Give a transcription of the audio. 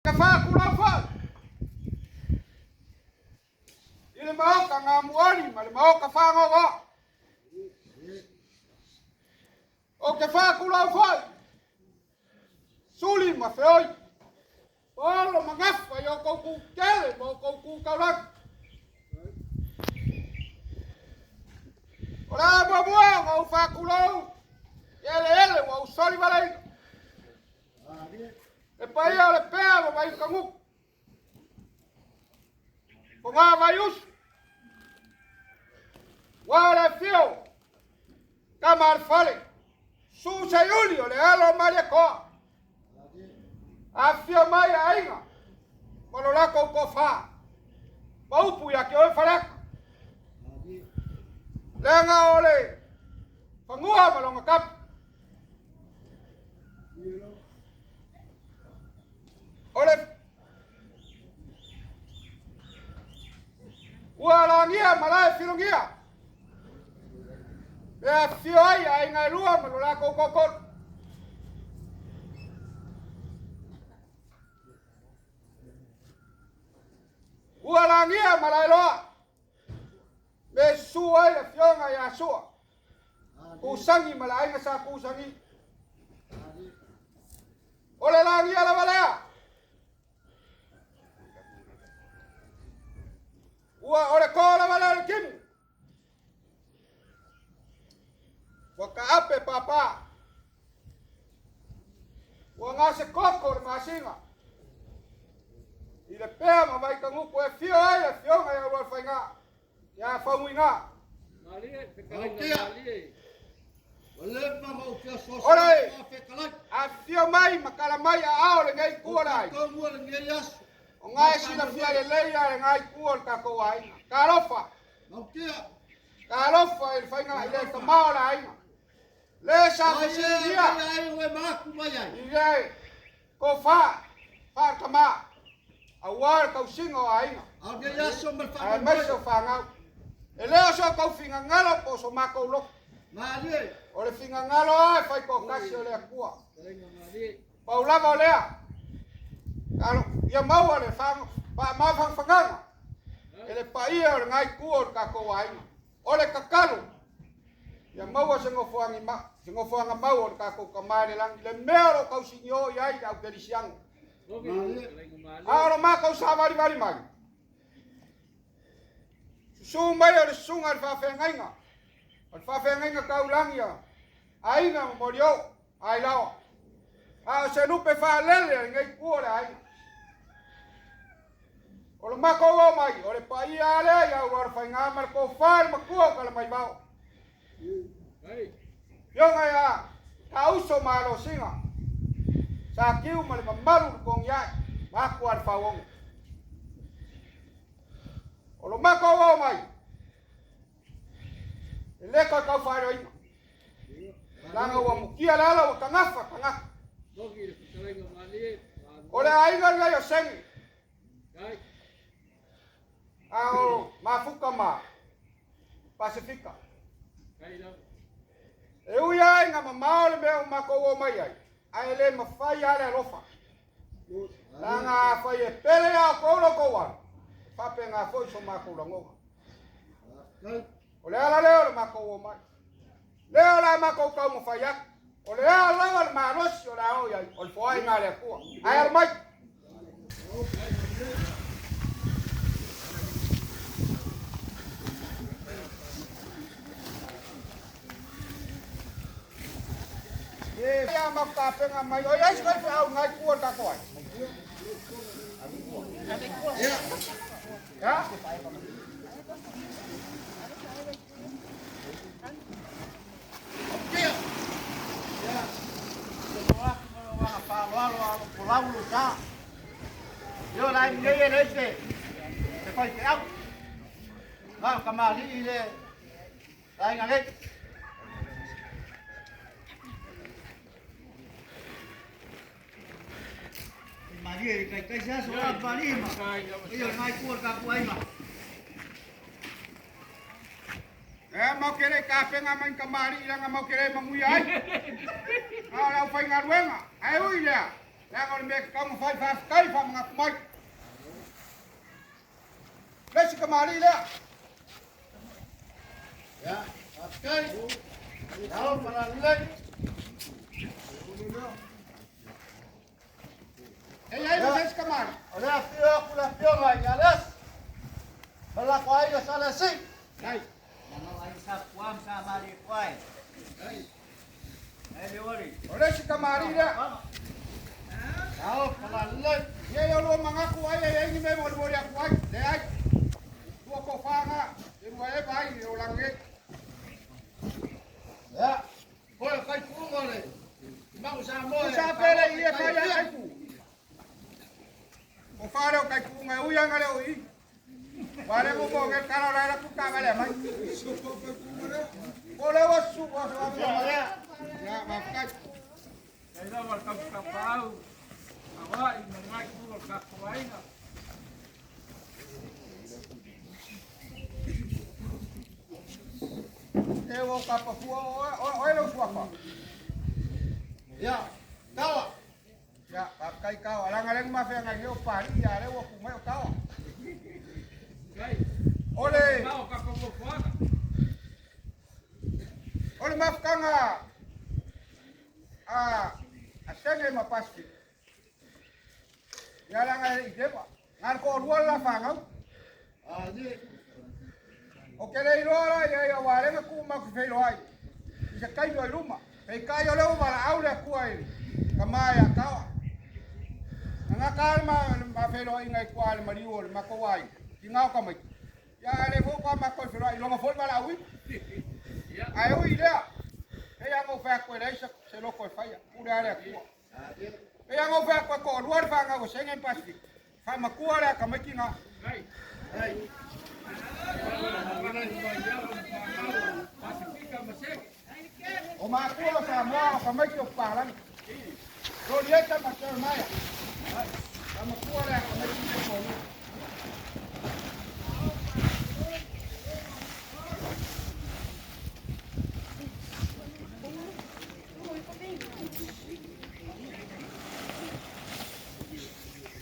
Ka faakulau foi i le maoka gamuoli ma le maoka fagogoa. Ou te faakulau foi suli ma feoi, polo ma gafa i outou kutele ma outou kutaulagi. O le a muamua ona ou faakulou i eleele ua ou solivaleina. Le paia o le pea ma Vaikagutu, Fogaa Vaiusu, ua o le afio, Tama a le Fale, Su Seiuli o le alo o Malietoa, afifio mai aiga ma lo latou toafa, ma upu ia te oe Faleata, leaga o le fanua ma lona tapu. O le ua lagia ma lae filogia e afifio ai aiga e lua ma lo latou toatolu. Ua lagia ma laeloa me susu ai le afioga ia Sua Kusagi ma le aiga sa Kusagi. O le lagia lava lea. Ua o le kō lava lea o le timu. Ua taape pāpā. Ua gase koko le masina. I le pea ma Vaitagutu e afio ai le afioga ia Ulualefaiga, ia Faumuina. O le afifio mai ma tala mai aao lenei itu o le aiga. O na e silafia lelei a lena itu o le tatou aiga. Talofa! Talofa i le faiga i le tama o le aiga. Le sa fesiligia i le tofa faatama aua le tausiga o aiga aemaise o fanau. E le o so outou finagalo po o so matou loto. O le finagalo lava e fai toatasi o le Atua. Pau lava o lea, ia maua le faamafanafanaga e le paia o lena itu o le tatou aiga. O le tatalo, ia maua se nofoaga mau o le tatou Tama i le lagi, le mea o lo o tausinio i ai le au kerisiano. A o lo matou savalivali mai, susu mai o le susuga i le faafeagaiga, o le faafeagaiga taulagi a Aiga ma Molioo, Ailaoa. A o se lupe faalele a lenei itu o le aiga. O le matou oo mai, o le paia lava lea ia Ulualofaiga ma le tofa i le matua o Talamaivao. Afioga ia Tauso ma Alosina, Satiu ma le mamalu i le Togiai, ma atu a le Fauono. O lo matou oo mai, e le toe tau faailoaina. Leaga ua mutia le ala ua tagafa tagata. O le aiga lenei o Seni. A o Mafuta ma Pasefika. E ui lava ina mamao le mea ua matou o mai ai, ae le mafai lava le alofa. Leaga afai e pele ia outou lo outou alu, e faapena foi so matou lagona. O le ala lea o le matou o mai. Lea o le a matou taumafai atu. O le a lava le malosi o le a oo i ai, o le foaiga a le Atua. Ae alo mai! Ia ma tapena mai. O i ai se faifeau ngai tua o le tatou ai. Ya? Yo la nei e le te te fai te au. Nga ka mali i le aiga nei. Malie i kai kai se aso a pali ma. Ia ngai kua ka ku ai ma. E mau ke le tapenga mai kamali'i langa mau ke le manuia ai. A o le aufaigaluega, ae ui lea, Leaga o le mea e tatau ona fai, faafetai faamanatu mai. Le isi kamali'i lea. Ia, faafetai. Ao malalelei. E i ai ma se isi kamali'i? O le afio aku le afioga i Ales. Ma le latou aiga sa Lesi. Ai. O le isi kamali'i lea. Ao malalelei. Ia i o lua manatu ai e i ai ni mea e molimoli atu ai. Leai. Lua tofa na, e lua e vaai i le olaga nei. Ia, o le faifuluga o le Magu Samoa. Tusa pe le i e fai a kaiku. O fale o kaiku ngai ui anga le o i. Wale mo mo nge kala la la ku ka vale mai. O le wa su wa su wa. Ya ma kai. Nei lava le tausapaau, Hawaii ma lenei itu o le tatou aiga. E o ka pa fua o o e lo suafa. Ia, tawa. Ya ma kai ka ala ngale ma fe ngai o pari ya le o ku mai o tawa. Ole. Mao ka kofofoaga. O le mafutaga a a Sene ma Pasifika, ia leaga e le i tepa, na o le toalua le la fanau. Ou te le iloa la i ai aua o lea na tuu matou te feiloai i se taimi o i luma. Peitai o lea ua valaau le Atua i le tama ia Taoa. Na gata lava le ma feiloaiga i tua i le maliu o le matou aiga, tina o tamaiti. Ia a o lea foi ua matou feiloai i lona foi valaauina. Ae ui i lea, pei lava ona ou fai atu e leai se loto e faia, pule lava le Atua. Pei lava ona ou fai atu e toalua le fanau a Sene ma Pasifika, faamatua le atamai tina. O matua o Samoa o tamaiti o Papalagi, Rolieta ma Jeremiah.